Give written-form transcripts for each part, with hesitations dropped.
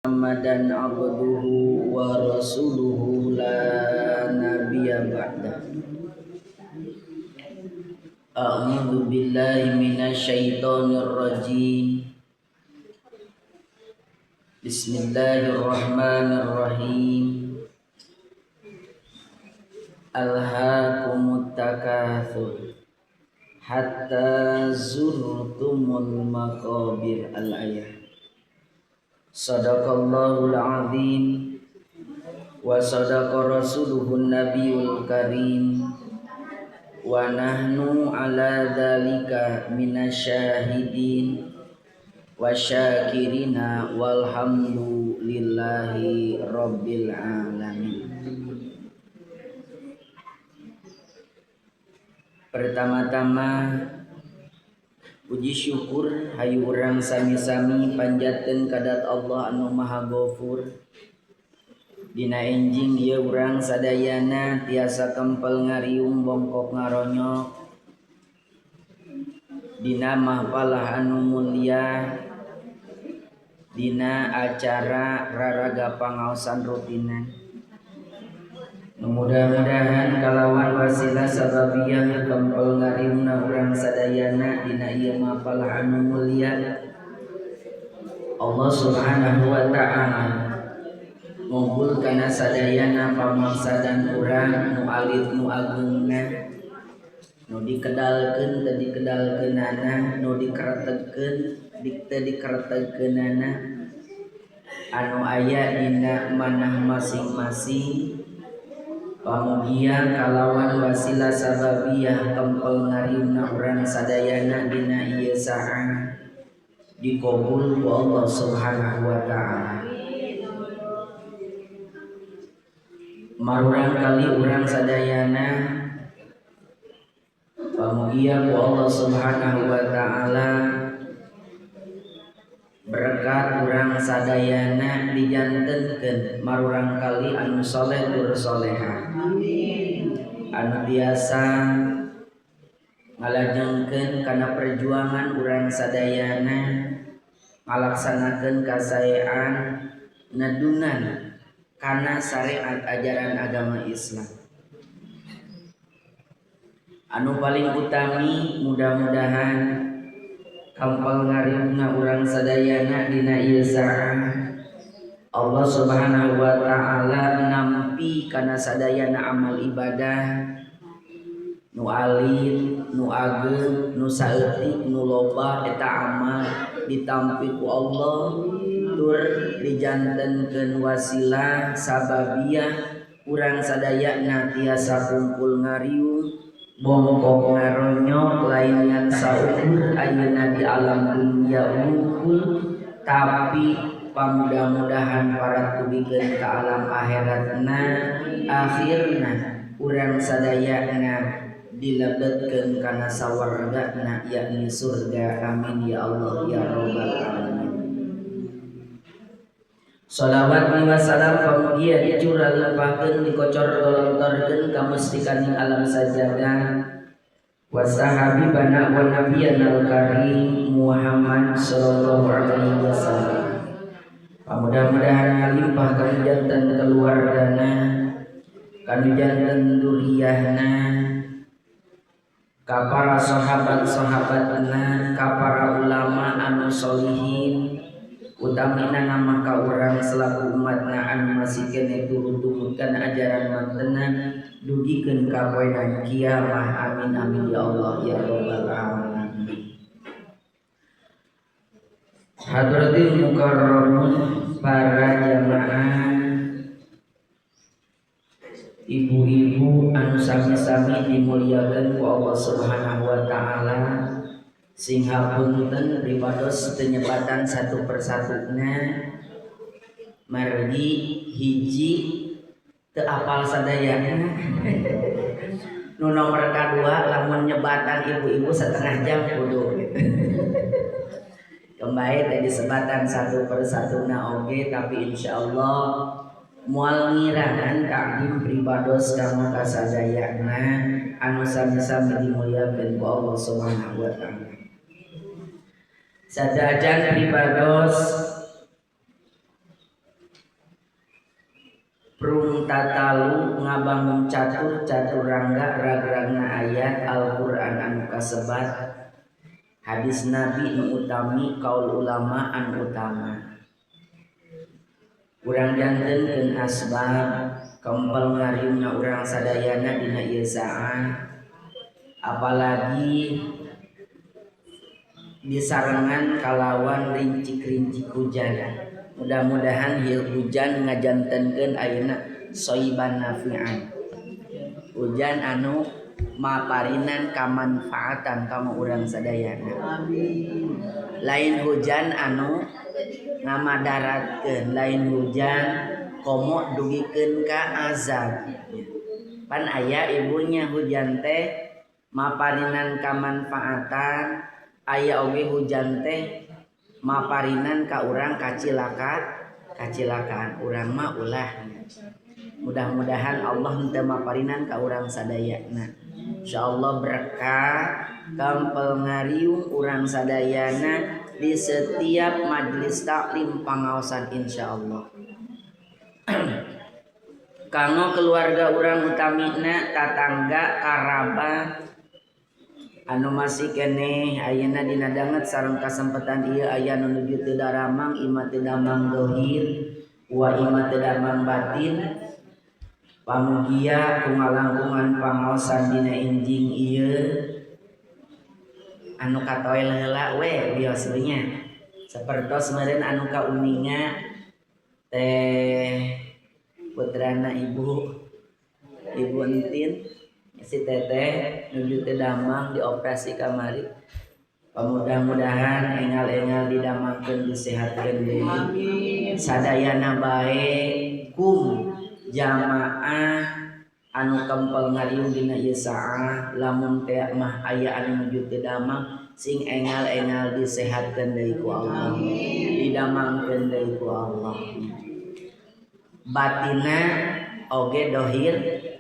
Muhammadan abduhu wa rasuluhu la nabiyya ba'dah. A'udzu billahi minasyaitonir rajim. Bismillahirrahmanirrahim. Alhaakumut takatsur hatta zurtumul maqabir. Al-ayah. Sadaqallahul azim wa sadaqa rasuluhun nabiyul karim wa nahnu ala dzalika minasyahidin wa syakirina walhamdulillahi rabbil alamin. Pertama-tama puji syukur hayu urang sami-sami panjatkeun kadat Allah anu Maha Ghafur. Dina enjing ieu urang sadayana tiasa kempel ngariung bongkok ngaronyok dina mahfalah anu mulia, dina acara raraga pangaosan rutinan. Mudah-mudahan kalawan wasilah sababiyah kempel ngariungna urang sadayana dina ieu mapalah anu mulia, Allah Subhanahu wa ta'ala ngumpul kana sadayana pamaksadan urang nu alit nu agungna, nu dikedalkeun teu dikedalkeunana, nu dikeretegkeun teu dikeretegkeunana, anu aya dina manah masing-masing. Pamugia kalawan wasilah sababiyah kempel ngariungna urang sadayana dina ieu saha dikabul ku Allah Subhanahu wa ta'ala. Marurang kali urang sadayana pamugia ku Allah Subhanahu wa ta'ala berkat urang sadayana dijantenkeun marurang kali anu soleh tur soleha, anu tiasa ngalajengkeun kana perjuangan urang sadayana ngalaksanakeun kasaean nedunan kana syariat ajaran agama Islam. Anu paling utami mudah-mudahan kampal ngariungna urang sadayana dina ieu saah Allah Subhanahu wa ta'ala nampi kana sadayana amal ibadah nu alit, nu ageung, nu saeutik, nu loba eta amal ditampi ku Allah tur dijantenkeun wasilah sababiyah urang sadayana tiasa kumpul ngariung bongkok ngaronyok lain ngan saukur ayeuna di alam dunia unggul, tapi pamudah-mudahan para tubikeun ka alam akhiratna, akhirna urang sadayana dilebetkeun kana sawargana yakni surga. Amin ya Allah ya rabbal alamin. Salawat wa salam pamugia dicurah limpahkeun dikocor golontorkeun ka mustikaning alam sajadah wa sahabibana wa nabiyana al-karim Muhammad sallallahu alaihi wasallam. Mudah-mudahan ngalimpah kanu janten keluargana, kanu janten duriyahna, ka para sahabat-sahabatna, ka para ulama anu solihin, utamina nama ka urang selaku umatna anu masih kene turut-turut kana ajaran mantena dugikeun ka poena kiamah. Amin amin ya Allah ya rabbal alamin. Hadratil mukarramun, para jamaah, ibu-ibu anu sami-sami dimuliakeun ku Allah Subhanahu wa ta'ala, sing hapunten pribados penyebatan satu persatuna margi hiji teu apal sadayana. Nu nomor kadua lamun nyebatan ibu-ibu setengah jam kudu gitu. Kembali tadi sebatan satu persatuna oge, tapi insyaallah moal ngirangan takdim pribados kanggo kasadayana anu sami-sami dimuliakeun ku Allah Subhanahu wa ta'ala. Sadajan pribados Prung tatalu ngabangun catur caturangga ragragna ayat Al-Qur'an anu kasebat hadis Nabi nu utami kaul ulama anu utama. Urang jantenkeun asbab kempel ngariungna urang sadayana dina ieu saah, apalagi disarengan kalawan rincik-rincik hujan. Mudah-mudahan ieu hujan ngajantenkeun ayeuna soiban nafi'an, hujan anu maparinan kamanfaatan kanggo urang sadayana. Amin. Lain hujan anu ngamadaratkeun, lain hujan komo dugikeun ka azab. Pan aya ibunya hujan teh maparinan kamanfaatan, aya oge hujan teh maparinan ka urang kacilakaan urang mah ulah. Mudah-mudahan Allah henteu maparinan ka urang sadayana. Insyaallah berkah kampel ngariung urang sadayana di setiap majelis taklim pangaosan insyaallah. Kanggo keluarga urang utamina, tatangga, karabat anu masih keneh ayeuna dina danget sareng kasempatan ieu aya nu nuju teu daramang, imah teu damang dohir wa imah teu damang batin. Pamugia ku ngalangkungan pangaosan dina injing ieu anu katoel heula we bios we nya. Sapertos meureun anu kauninga teh putrana ibu Entin si teteh nuju teu damang dioperasi kamari. Mudah-mudahan engal-engal didamangkeun disehatkeun deui. Sadayana bae kum jamaah anu kempel ngariung dina ieu saah, lamun teh mah aya anu nuju teu damang sing engal-engal disehatkeun deui ku Allah. Didamangkeun deui ku Allah. Batina oge dohirna.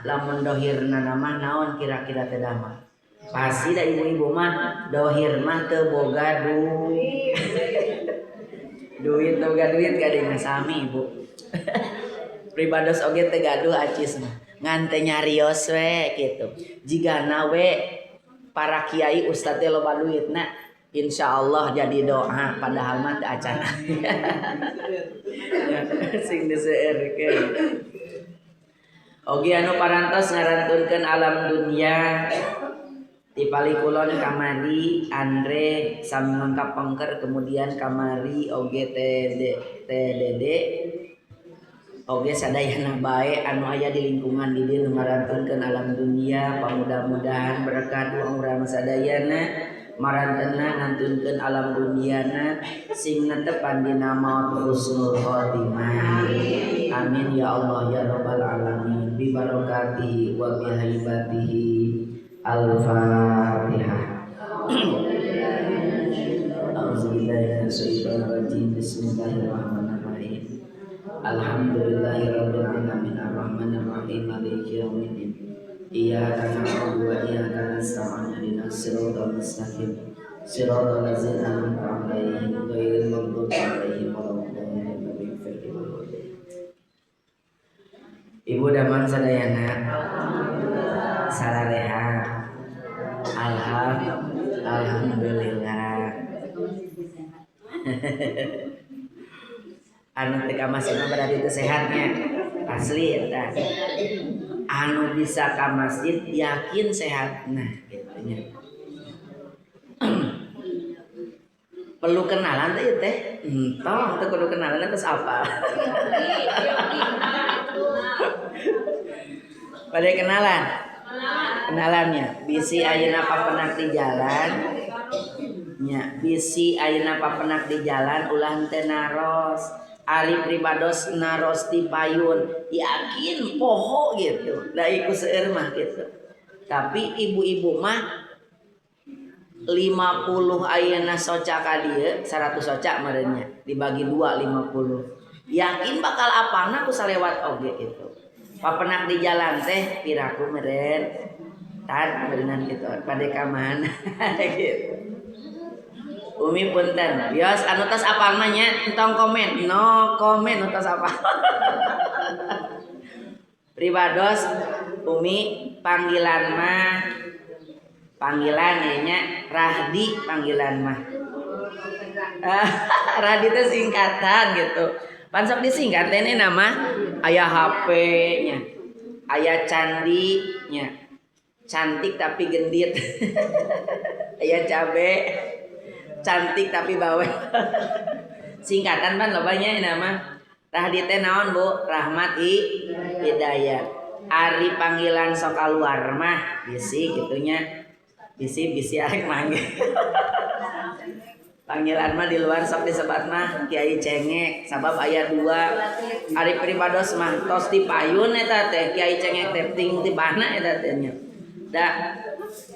Lamun dohirna mah naon kira-kira teu damang? Pasti da ibu-ibu mah dohir mah teu boga duit. Duit teu boga duit kadina sami ibu. Pribados oge teu gaduh acis mah. Ngan teu nyarios we kitu. Jigana we para kiai ustad teh loba duitna, insyaallah jadi doa padahal mah teu acan. Sing diseueurkeun. Oge anu parantos ngarantunkeun alam dunia di Palikulon kamari Andre sami mangka pengker, kemudian kamari oge TDD oge sadayana bae anu aya di lingkungan di dieu nu ngarantunkeun alam dunia. Pamudah-mudahan berkah urang sadayana marantena ngantunkeun alam duniana sing netepan dina maut husnul khotimah. Amin ya Allah ya rabbal alamin. Bi barakatihi wa bi haibatihi. Al-Fatihah. A'udzubillahi minasyaitonir rajim. Bismillahirrahmanirrahim. Alhamdulillahirabbil alamin arrahmanirrahim maliki yaumiddin. Iyyaka na'budu wa iyyaka nasta'in ihdinas siratal mustaqim. Siratal ladzina an'amta 'alaihim ghairil maghdubi 'alaihim waladdallin. Ibu damang sadayana sarareha. Alhamdulillah. Anu teu ka masjid mah berarti teu sehatnya. Asli eta. Anu bisa ka masjid yakin sehat. Nah, kitu nya. Perlu kenalan teh ieu teh? Entong teu kudu kenalan terus apa? Pada kenalan? Kenalannya bisi ayeuna papenak di jalan nya, bisi ayeuna papenak di jalan ulah teu naros. Ari pribados naros di payun yakin poho gitu. Da iku seueur mah gitu. Tapi ibu-ibu mah 50 ayeuna soca ka dieu 100 soca meureunnya dibagi 2 50. Yakin bakal apana ku salewat oge gitu. Papenak di jalan teh piraku meureun tad meureunnan gitu pada ka mana gitu. Umi punten. Bios anu tos apal mah nya entong komen, no komen nu tos apal. Pribados Umi panggilan mah panggilan nya Rahdi panggilan mah. Rahdi teh singkatan gitu. Pan sok disingkat teh ini nama aya HP nya. Aya candi nya. Cantik tapi gendit. Aya cabe cantik tapi bawel. Singkatan pan lobanya nama Rahdi teh naon Bu? Rahmat Hidayat. Ari panggilan sok kaluar mah bisi gitunya. Bisi-bisi arek manggil. Panggilan mah di luar sok disebat mah Kiai Cengek sabab aya dua. Ari pribados mah tos di payun eta teh Kiai Cengek teh ting ti bana eta teh nya. Da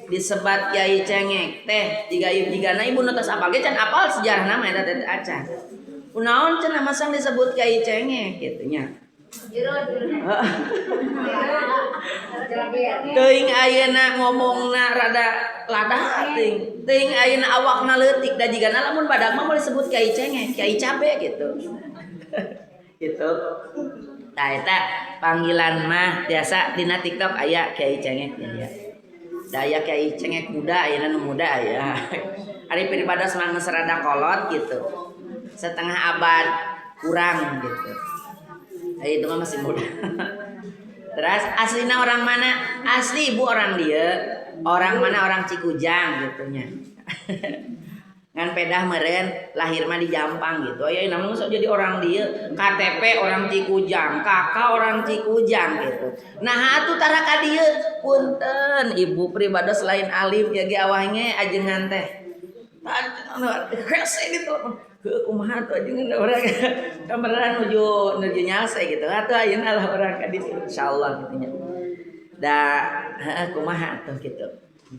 disebat Kiai Cengek teh jiga jigana ibu nu tos apal ge can apal sejarah nama eta teh acan. Kunaon cenah masang disebut Kiai Cengek kitu nya. Teuing ayeuna ngomongna rada lada teuing. Teuing ayeuna awakna leutik da jigana lamun badak mah moal disebut Kiai Cengek, Kiai Cabe gitu. Gitu. Tah eta panggilan mah biasa dina TikTok aya Kiai Cengek ya. Da aya Kiai Cengek muda ayeuna nu muda aya. Ari pribados mah geus rada kolot gitu. Setengah abad kurang gitu. Itu mah masih muda. Terus aslina orang mana? Asli ibu orang dia. Orang mana? Orang Cikujang gitu nya. Ngan pedah meren lahir mah di Jampang gitu. Aya namanya sok jadi orang dia. KTP orang Cikujang, kakak orang Cikujang gitu. Nah atuh tara ka dieu. Punten ibu pribados lain alim ya ge awahnya ajengan teh. Hese gitu. Heuh kumaha tuh ajengan urang kameran nuju nuju nyalse gitu. Atuh ayeuna lah urang ka ditu insyaallah gitu nya. Da heeh kumaha tuh gitu.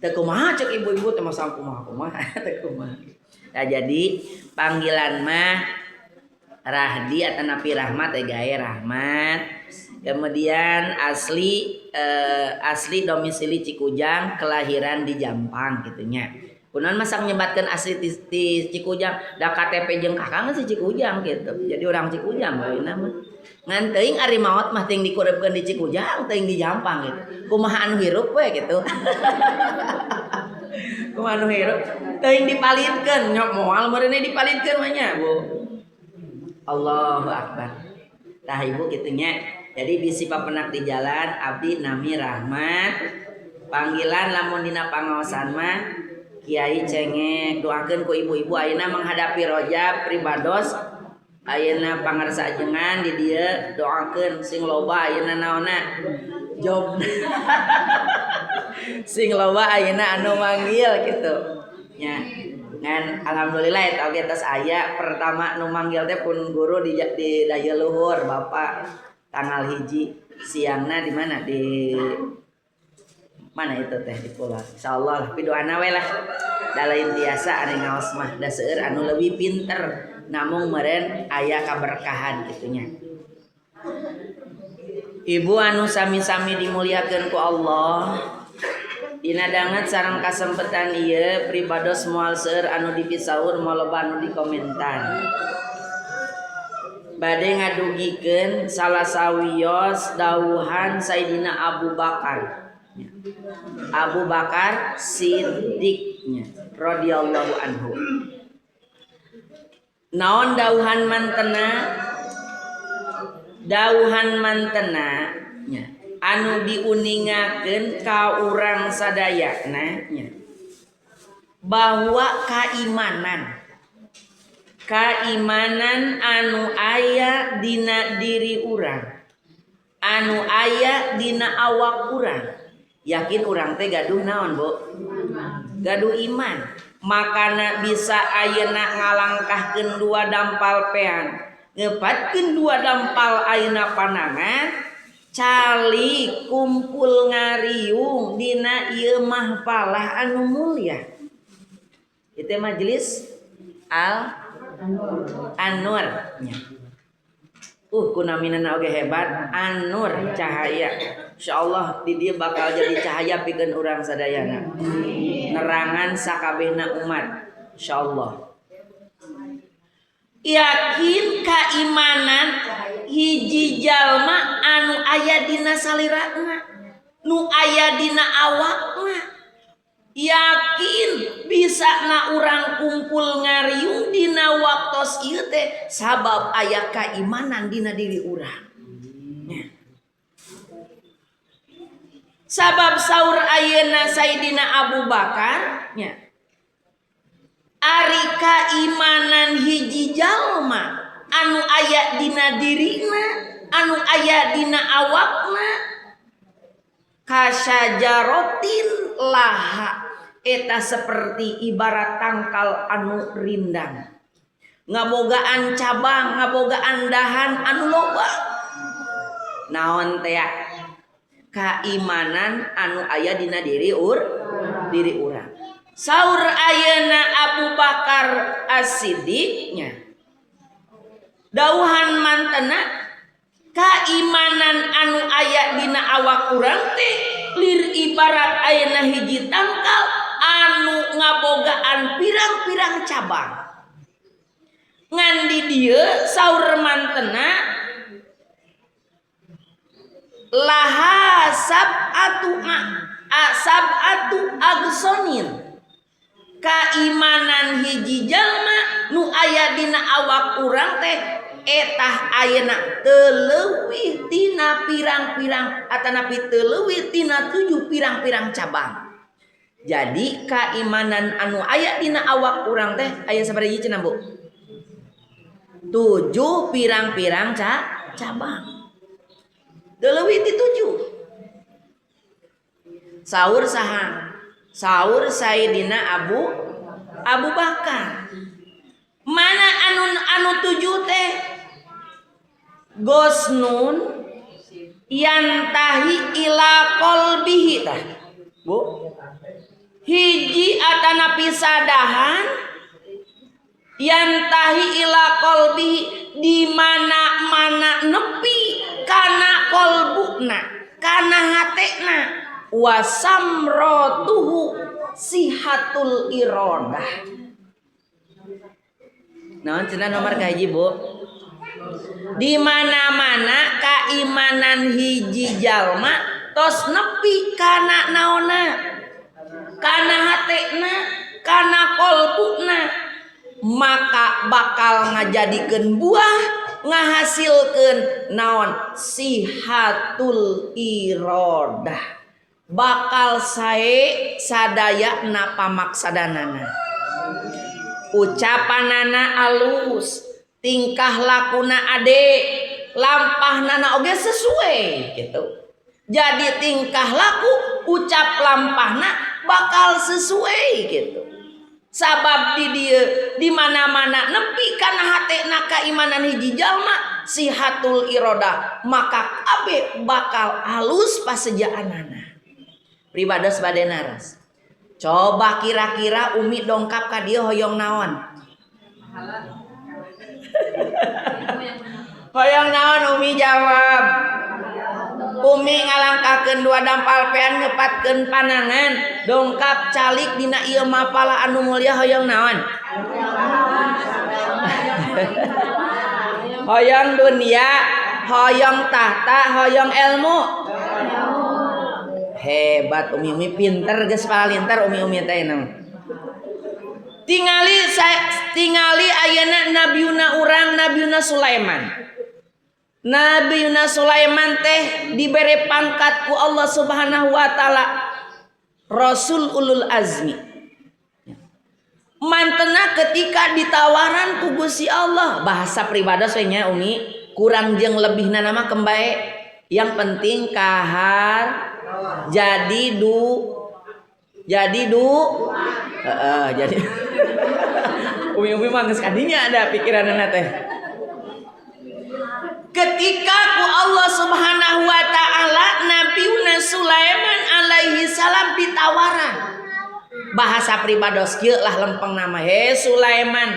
Teu kumaha cek ibu-ibu teh masa kumaha kumaha teu kumaha. Nah jadi panggilan mah Rahdi atau Napi Rahmat gae Rahmat. Kemudian asli asli domisili Cikujang, kelahiran di Jampang gitu nya. Kunaon masak nyebatkeun asli di Cikujang, da KTP jeung kakak geus di Cikujang gitu. Jadi orang Cikujang we mah. Ngan teuing ari maot mah teuing dikureupkeun di Cikujang, teuing di Jampang gitu. Kumaha anu hirup we gitu. Kumaha anu hirup teuing dipalitkeun nya moal meureun dipalitkeun mah nya, Bu. Allahu akbar. Tah ibu kitu nya. Jadi bisi papenak di jalan abdi nami Rahmat. Panggilan lamun dina pangaosan mah Kiai Cengek. Doakeun ku ibu-ibu ayeuna menghadapi Rojab pribados ayeuna pangarsa ajengan di dieu doakeun sing loba ayeuna naonna job sing loba ayeuna anu manggil gitu nya. Ngan alhamdulillah eta oge tos aya pertama nu manggil teh pun guru di daya luhur bapak tanggal 1 siangna di mana di mana itu teh di pulau. Insyaallah lah pidoana we lah. Da lain tiasa ari ngaos mah da seueur anu leuwih pinter namung meureun aya kaberkahan kitu nya. Ibu anu sami-sami dimuliakeun ku Allah. Dina danget sareng kasempetan ieu pribados moal seueur anu dipisaur moal loba anu dikomentar. Bade ngadugikeun salah sawios dawuhan Sayyidina Abu Bakar. Abu Bakar Siddiqnya radhiyallahu anhu. Naon dawuhan mantena? Dawuhan mantena nya anu diuningakeun ka urang sadayana nya bahwa kaimanan anu aya dina diri urang, anu aya dina awak urang, yakin urang teh gaduh naon Bu? Gaduh iman. Makana bisa ayeuna ngalangkahkeun dua dampal pean, ngepatkeun dua dampal ayeuna panangan, calik kumpul ngariung dina ieu mahfalah anu mulia. Itu majelis al An-Nur nya. Kunamina oge hebat, An-Nur cahaya. Insyaallah di dieu bakal jadi cahaya pikeun urang sadayana. Nerangan sakabehna umat. Insyaallah. Yakin keimanan hiji jalma anu aya dina salirana, nu aya dina awakna. Yakin bisa na urang kumpul ngariung dina waktos ieu teh sabab aya keimanan dina diri urang. Ya. Sabab saur ayeuna Sayyidina Abu Bakar nya, ari keimanan hiji jalma anu aya dina dirina, anu aya dina awakna, kasyajarotin laha, eta seperti ibarat tangkal anu rindang, ngabogaan cabang, ngabogaan dahan anu loba. Naon teh keimanan anu aya dina diri diri urang. Saur ayeuna Abu Bakar As-Siddiq nya, dauhan mantena keimanan anu aya dina awak urang teh lir ibarat ayeuna hiji tangkal anu ngabogaan pirang-pirang cabang. Ngan di dieu saur mantena laha sab'atu agsonin, keimanan hiji jalma nu aya dina awak urang teh etah ayeuna teu leuwih tina pirang-pirang atanapi teu leuwih tina 7 pirang-pirang cabang. Jadi keimanan anu aya dina awak urang teh aya sabaraha hiji cenah, Bu? 7 pirang-pirang cabang. Teu leuwih ti 7. Saur saha? Saur Sayyidina Abu Bakar. Mana anu 7 teh? Gosnun yantahi ila qalbihi tah. Bu. Hiji atanapi sadahan yantahi ila qalbihi, di mana-mana nepi kana qalbuna, kana hatena, wasamrotuhu sihatul irodah. Naon cenah nomor kahiji, Bu? Di mana-mana keimanan hiji jalma tos nepi kana naonna, kana hatena, kana kolbuna, maka bakal ngajadikeun buah, ngahasilkeun naon? Sihatul irodah. Bakal sae sadaya na pamaksadanana. Ucapanana alus, tingkah lakuna ade, lampahnana oge sesuai gitu. Jadi tingkah laku, ucap lampahna bakal sesuai gitu. Sabab di dieu di mana-mana nepi kana hatena keimanan hiji jalma sihatul irodah, maka kabeh bakal halus pasejaanana. Pribados bade naros. Coba kira-kira Umi dongkap ka dieu hoyong naon? Hoyong naon Umi jawab. Umi ngalangkahkeun dua dampal pean ngepatkeun panangan dongkap calik dina ieu mapala anu mulia hoyong naon? Hoyong dunia, hoyong tahta, hoyong ilmu. Hebat Umi-umi pinter geus palinter Umi-umi teh nama. Tingali ayeuna nabiuna urang Nabiuna Sulaiman. Nabiuna Sulaiman teh dibere pangkat ku Allah Subhanahu wa taala Rasul Ulul Azmi. Mantena ketika ditawaran ku Gusti Allah, bahasa pribados we nya Umi, kurang jeung lebihna nama kembae. Yang penting kahar jadi jadi Umi-umi mah geus kadinya ada pikiranna teh. Ketika ku Allah Subhanahu wa taala Nabiuna Sulaiman alaihi salam ditawaran. Bahasa pribados kieu lah lempeng nama, he Sulaiman,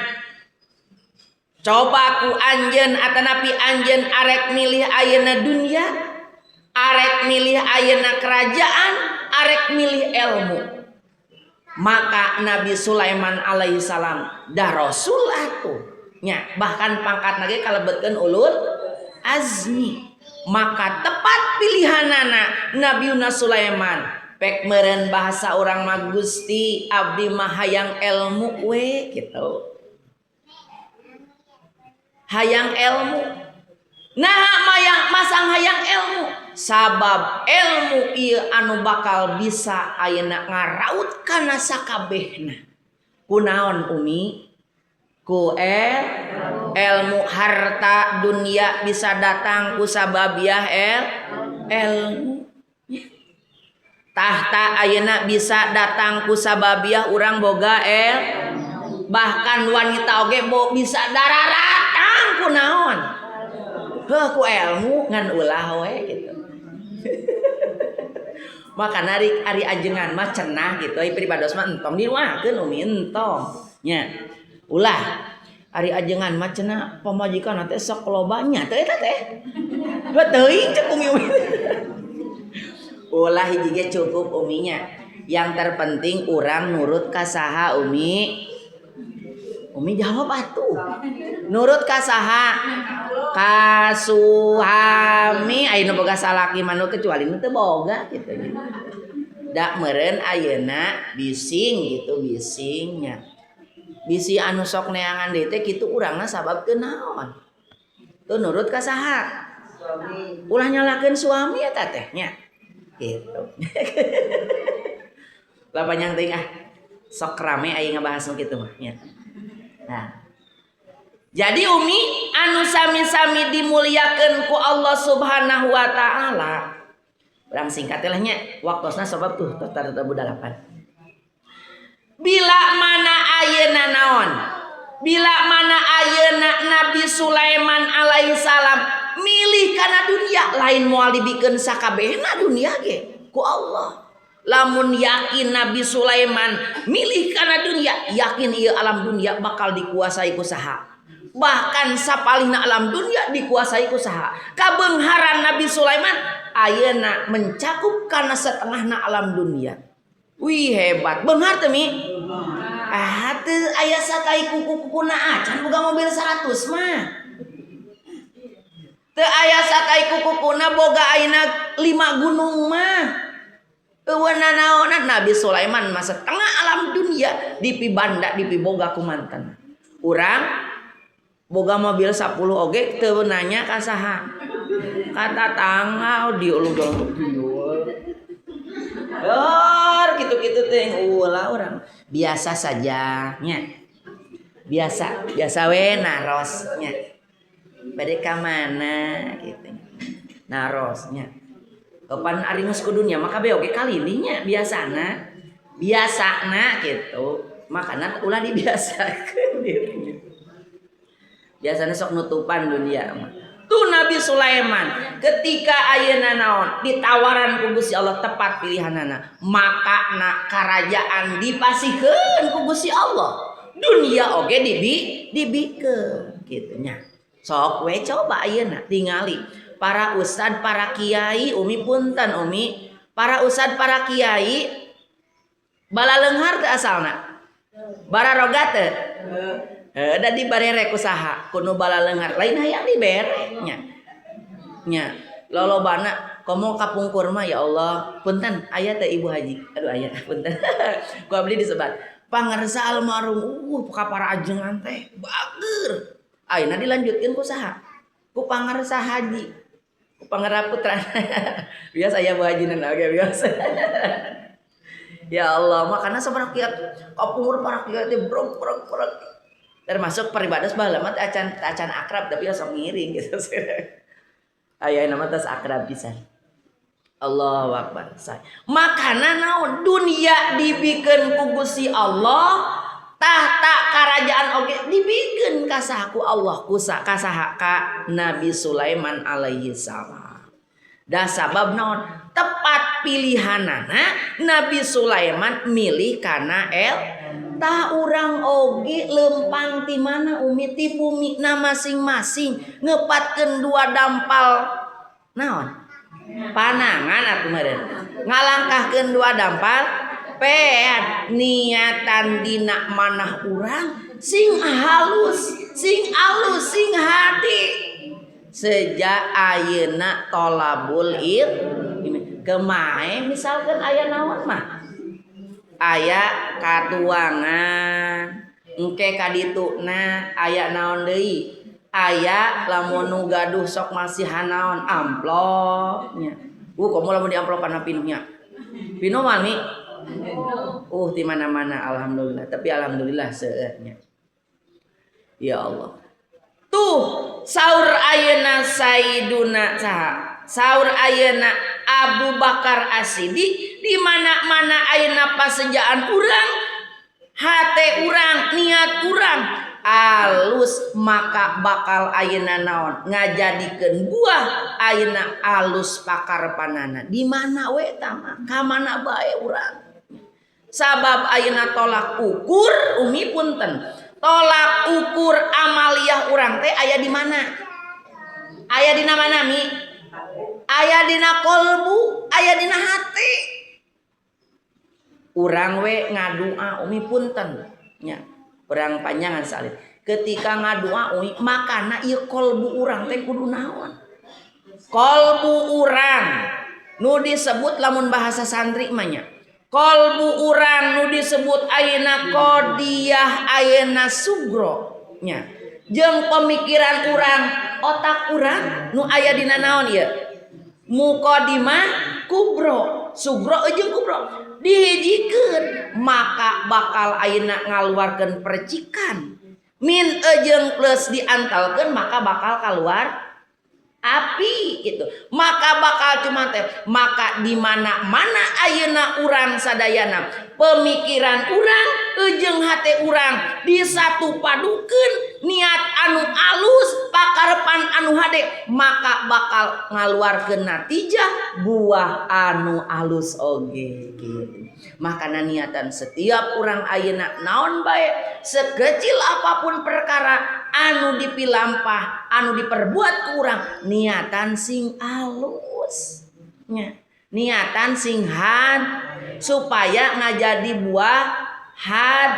coba ku anjeun atanapi anjeun arek milih ayeuna dunia, arek milih ayeuna kerajaan, arek milih ilmu. Maka Nabi Sulaiman alaihi salam dah rasul atuh Nya, bahkan pangkat ge kalebetkeun ulul azmi. Maka tepat pilihanana Nabiuna Sulaiman. Pek meureun bahasa urang mah, Gusti, abdi mah hayang ilmu we gitu. Hayang ilmu. Nah, mayang masang hayang ilmu, sabab ilmu ieu anu bakal bisa ayeuna ngaraut kana sakabehna. Kunaon, Umi? Ku ilmu harta dunia bisa datang ku sababiah ilmu. Tahta ayeuna bisa datang ku sababiah urang boga bahkan wanita oge bo bisa dararatang ku naon? Heuh, ku ilmu, ngan ulah we gitu. Maka narik ari ajengan mah cenah gitu, ari pribados mah entong diruahkeun, Umi, entong nya. Ulah ari ajengan mah cenah pamajikan teh sok loba nya teh eta teh. Heuh, teuing cek Umi. Ulah, hiji ge cukup, Uminya. Yang terpenting urang nurut ka saha, Umi? Umi jawab atuh. Nurut ka saha? Ka suami. Ayeuna boga salaki mah, kecuali nu teu boga gitu nya. Da meureun ayeuna bising gitu, bisingnya. Bisi anu sok neangan deui teh kitu urangna, sabab teu naon? Teu nurut ka saha? Ulah nyalahkeun suami eta teh nya. Gitu. Lah, panjang teuing ah. Sok rame aya ngabahas nu kitu mah nya. Nah. Jadi Umi anu sami-sami dimuliakeun ku Allah Subhanahu wa taala. Urang singkat lah nya waktosna, sabab tuh total delapan. Bila mana ayeuna naon? Bila mana ayeuna Nabi Sulaiman alaihissalam milih kana dunia, lain moal dibikeun sakabehna dunia ge ku Allah. Lamun yakin Nabi Sulaiman milih kana dunia, yakin ieu alam dunia bakal dikuasai ku saha? Bahkan sapalihna alam dunia dikuasai ku saha? Kabeungharan Nabi Sulaiman ayeuna mencakup kana setengahna alam dunia. Wih, hebat. Beunghar teu, Mi? Ah, teu aya satai kuku-kukuna acan boga mobil 100 mah. Teu aya satai kuku-kukuna boga ayeuna 5 gunung mah. Eueuh nanaonan Nabi Sulaiman mah setengah alam dunia dipibanda, dipiboga ku mantan. Urang boga mobil 10 oge teu nanya ka saha. Ka tatangga di ulu jalan kieu. Lor gitu-gitu teh ulah urang. Biasa saja nya. Biasa, biasa we naros nya. Bade ka mana gitu. Narosnya. Kapan ari geus ku dunia maka be oge kalindihnya biasana. Biasana gitu. Makana ulah dibiasakeun gitu. Biasanya sok nutupan dunia mah. Tuh Nabi Sulaiman ketika ayeuna naon ditawaran ku Gusti Allah, tepat pilihanana, maka na kerajaan dipasihkeun ku Gusti Allah, dunia oge dibikeun kitu nya. Sok we coba ayeuna tingali para ustad, para kiai. Umi, punten Umi, para ustad, para kiai balaleunghar teu asalna? Bararoga teu? Da dibarere ku saha? Ku nu balaleunghar, lain hayang dibere nya. Nya, lolobana komo kapungkur mah, ya Allah, punten aya teh Ibu Haji. Aduh, aya, punten. Ku abdi disebat. Pangersa almarhum, ka para ajengan teh bager. Ayeuna dilanjutkeun ku saha? Ku pangersa haji. Ku pangera putra. Biasa ya Bu Haji oge biasa. Ya Allah, makanya sabaraha kiat kapungkur para kiat teh brok brok brok. Termasuk peribados baheula mah acan acan akrab, tapi sok ngiring gitu. Aya nama tos akrab pisan. Allahu Akbar. Makana naon, dunia dibikeun ku Gusti Allah, tahta kerajaan oge dibikeun ka saha? Ku Allah, ku ka saha? Ka Nabi Sulaiman alaihi salam. Da sabab naon? Tepat pilihanana Nabi Sulaiman milih kana el tah urang oge lempang ti mana, Umi? Ti bumi na masing-masing, ngepatkeun dua dampal naon panangan atuh meureun, ngalangkahkeun dua dampal pean, niatan dina manah urang. Sing halus, sing alus, sing hade. Sejak ayeuna tolabul ilmi. Kemae misalkan aya naon mah? Aya katuangan. Engke kadituna aya naon deui? Aya lamun nu gaduh sok masihan naon amplop nya. Komo lamun di amplopan pinuhnya. Pinuh mah mi? Di mana-mana alhamdulillah. Tapi alhamdulillah seueurnya. Ya Allah. Tuh saur ayeuna Sayyiduna saha? Saur ayeuna Abu Bakar As-Siddiq di mana-mana ayeuna pasejaan urang, hate urang, niat urang alus maka bakal ayeuna naon ngajadikeun buah ayeuna alus pakarepanana. Di mana we tah mah? Ka mana bae urang? Sabab ayeuna tolak ukur umi punten. Tolak ukur amaliyah urang teh aya di mana? Aya dina mana mi? Aya dina kolbu, aya dina hati. Urang we ngadua umi punten nya. Urang panjangan salin. Ketika ngadua umi makana ieu kolbu urang teh kudu naon? Kolbu urang nu disebut lamun bahasa santri mah nya. Kolbu urang nu disebut ayeuna qodiyah ayeuna sugro nya. Jeung pemikiran urang, otak urang nu aya dina naon ieu? Muqaddimah kubro, sugro jeung kubro dihijikeun maka bakal ayeuna ngaluarkeun percikan. Min jeung plus diantalkeun maka bakal kaluar api gitu. Maka bakal cuma teh maka di mana-mana ayeuna urang sadayana pemikiran urang jeung hate urang disatu padukeun niat anu alus pakarepan anu hade maka bakal ngaluarkeun natijah buah anu alus oge gitu. Makana niatan setiap urang ayeuna naon bae sekecil apapun perkara anu dipilampah anu diperbuat ku urang niatan sing alus nya, niatan sing had supaya ngajadi buah had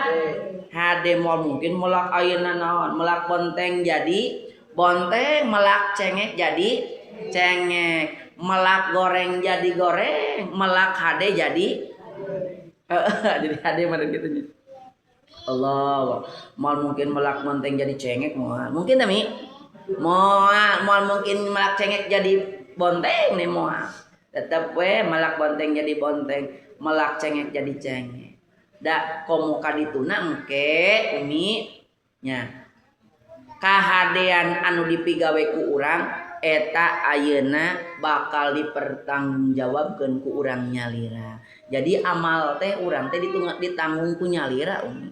hade. Moal mungkin melak ayeuna naon melak bonteng jadi bonteng, melak cengek jadi cengek, melak goreng jadi goreng, melak hade jadi jadi hade mana gitu nya. Allah, moal mungkin melak bonteng jadi cengek moal. Mungkin tami? Moal, moal mungkin melak cengek jadi bonteng nih moal. Tetep we melak bonteng jadi bonteng, melak cengek jadi cengek. Da komo kadituna engke umi nya. Kahadean anu dipigawe ku urang eta ayeuna bakal dipertanggungjawabkeun ku urang nyalira. Jadi amal teh urang teh ditanggung ku nyalira umi.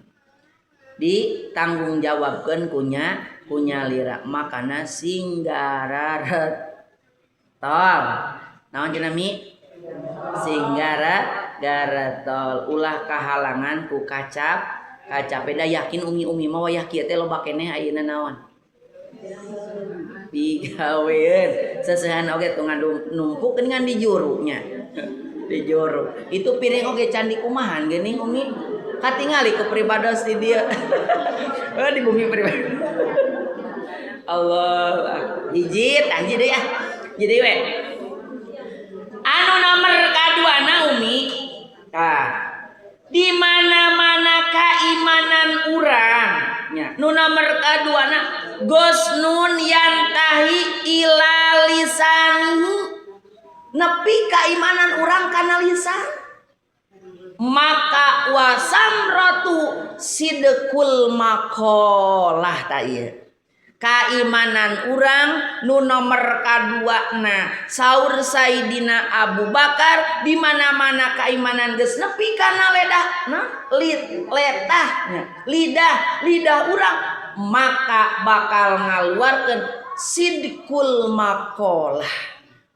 Ditanggungjawabkeun ku nyalira. Makana sing gararet tol. Naon cenah mi? Sing garetol ulah kahalangan ku kacap kacape. Da yakin umi-umi mah wayah kieu teh loba keneh ayeuna naon? Digaweun sesehan oge tuh ngadu numpuk geuningan di jurunya. Di juru. Itu piring oge can dikumahan geuning umi. Katingali ke pribados di dieu. Oh, di bumi pribados. Allah. Hiji tah hiji deui ah. Hiji deui we. Anu nomor kaduana umi. Tah. Di mana-mana keimanan urang nya. Nu nomor kaduana gosnun yantahi ila lisanihi. Nepi keimanan urang kana lisan. Maka wasamratu sidqul maqalah ta ieu. Keimanan urang nu nomor kaduana saur Sayyidina Abu Bakar di mana-mana keimanan geus nepi kana ledah nah letah nya lidah lidah urang maka bakal ngaluarkeun sidqul maqalah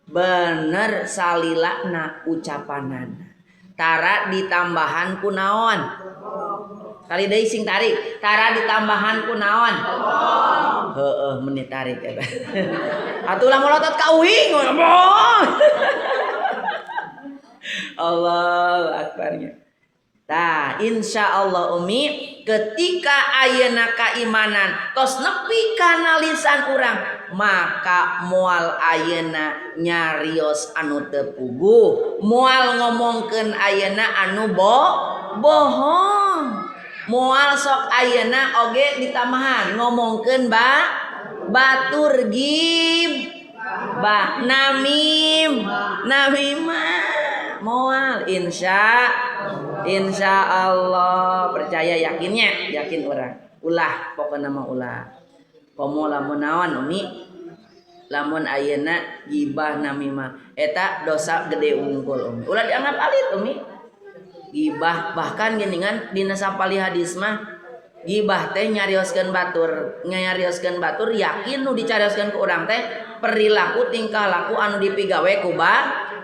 bener salilana ucapanana tara ditambahan ku naon kali deui sing tarik tara ditambahan ku naon heueuh meni tarik eta atuh lah molotot ka uing Allah akbarnya. Tah insya Allah Umi ketika ayeuna kaimanan tos nepi kana lisan urang maka moal ayeuna nyarios anu teu puguh, moal ngomongkeun ayeuna anu bohong, moal sok ayeuna oge ditambahan ngomongkeun batur gibah namim namimah moal insya Allah percaya yakinnya yakin orang ulah pokokna mah ulah komo lamun naon Umi lamun ayeuna gibah namimah eta dosa gede unggul Umi ulah dianggap alit Umi gibah bahkan geuningan dina sapali hadis mah gibah teh nyarioskeun batur yakin nu dicarioskeun ku urang teh perilaku tingkah laku anu dipigawe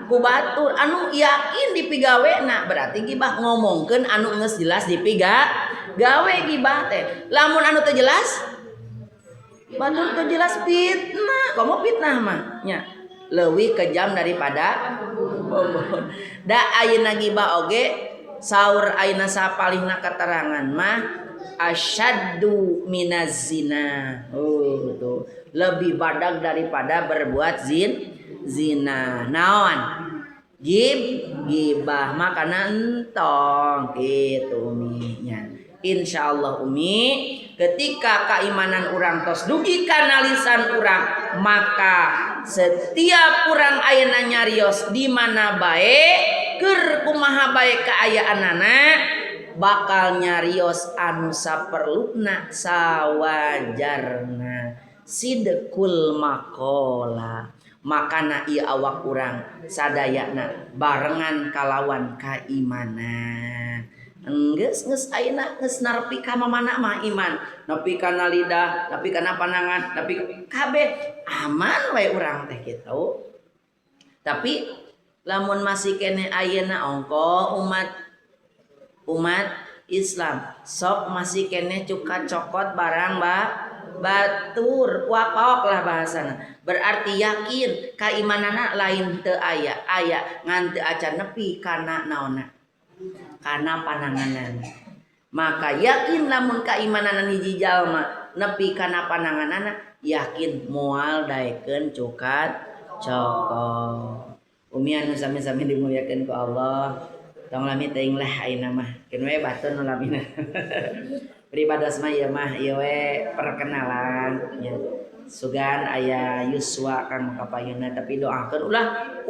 ku batur anu yakin dipigawena berarti gibah ngomongkeun anu geus jelas dipigawe gibah teh lamun anu teu jelas batur teu jelas fitnah komo fitnah mah nya leuwih kejam daripada bombon da ayeuna gibah oge saur ayeuna sapalihna keterangan mah asyaddu minaz zina. Oh tuh lebih badag daripada berbuat zina. Naon? Gibah makana entong gitu Umi nya. Insyaallah Umi ketika keimanan urang tos dugi kana lisan urang maka setiap urang ayeuna nyarios di mana bae keur kumaha bae kaayaanana bakal nyarios anu saperluna sawajarna sidekul makola makana ieu awak urang sadayana barengan kalawan kaimanan enggeus geus ayeuna geus nepi ka mamana mah iman nepi kana lidah nepi kana panangan nepi kabeh aman we urang teh kitu tapi lamun masih keneh ayeuna ongko umat Islam sok masih keneh cuka cokot barang batur wakok lah bahasana berarti yakin kaimanana lain teu aya aya ngan teu acan nepi kana naonna kana pananganan maka yakin lamun kaimananan hiji jalma nepi kana pananganana yakin moal daekeun cukat cokot. Umi anu sami-sami dimuliakeun ku Allah tong lami teuing lah ayeuna mah keun we batur nu lamina pribados mah ieu mah ieu we perkenalan nya sugan aya yuswa kang kapayunna tapi doakeun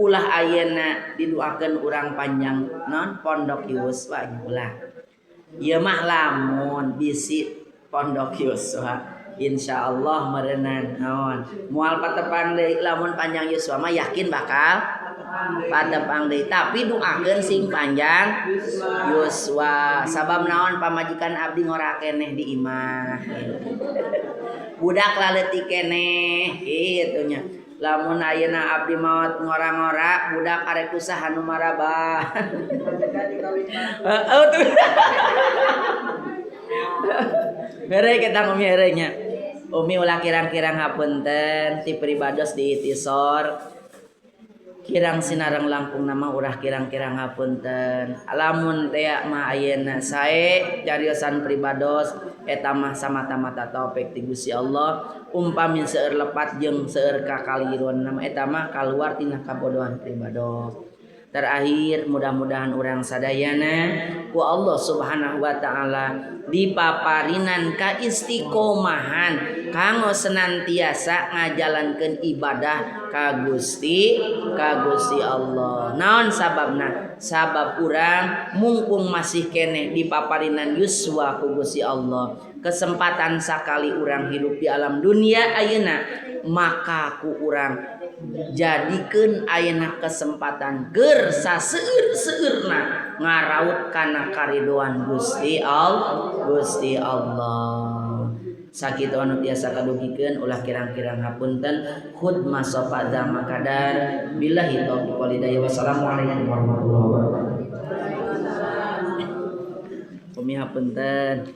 ulah ayeuna didoakeun urang panjang non pondok yuswa nya ulah ieu mah lamun bisi pondok yuswa insyaallah meureunan naon moal patepang deui lamun panjang yuswa mah yakin bakal patepang deui tapi doakeun sing panjang yuswa sabab naon pamajikan abdi ngora keneh di imah budak laleutik keneh kitu nya lamun ayeuna abdi maot ngora-ngora budak arek usaha nu marabah heeh tuh heureuy kita Umi heureuy nya Umi ulah kirang-kirang hapunten ti pribados di itisor kirang sinareng langkung nama urah kirang-kirang hapunten lamun teh mah ayeuna sae cariosan pribados eta mah samata-mata taufik ti Gusti Allah umpami seueur lepat jeung seueur kakaliruan nama eta mah kaluar tina kabodohan pribados. Terakhir mudah-mudahan urang sadayana ku Allah Subhanahu wa taala dipaparinan ka istiqomahan kanggo senantiasa ngajalankeun ibadah ka Gusti Allah. Naon sababna? Sabab urang mungkung masih keneh dipaparinan yuswa ku Gusti Allah. Kesempatan sakali urang hidup di alam dunia ayeuna maka ku urang jadikeun ayeuna kesempatan keur saseueur-seueurna ngaraut kana karidoan Gusti Allah. Sakitu anu tiasa kadugikeun ulah kirang-kirang hapunten khudma sofa makadar billahi taufiq wal hidayah. Wassalamualaikum warahmatullahi wabarakatuh. Umi hapunten.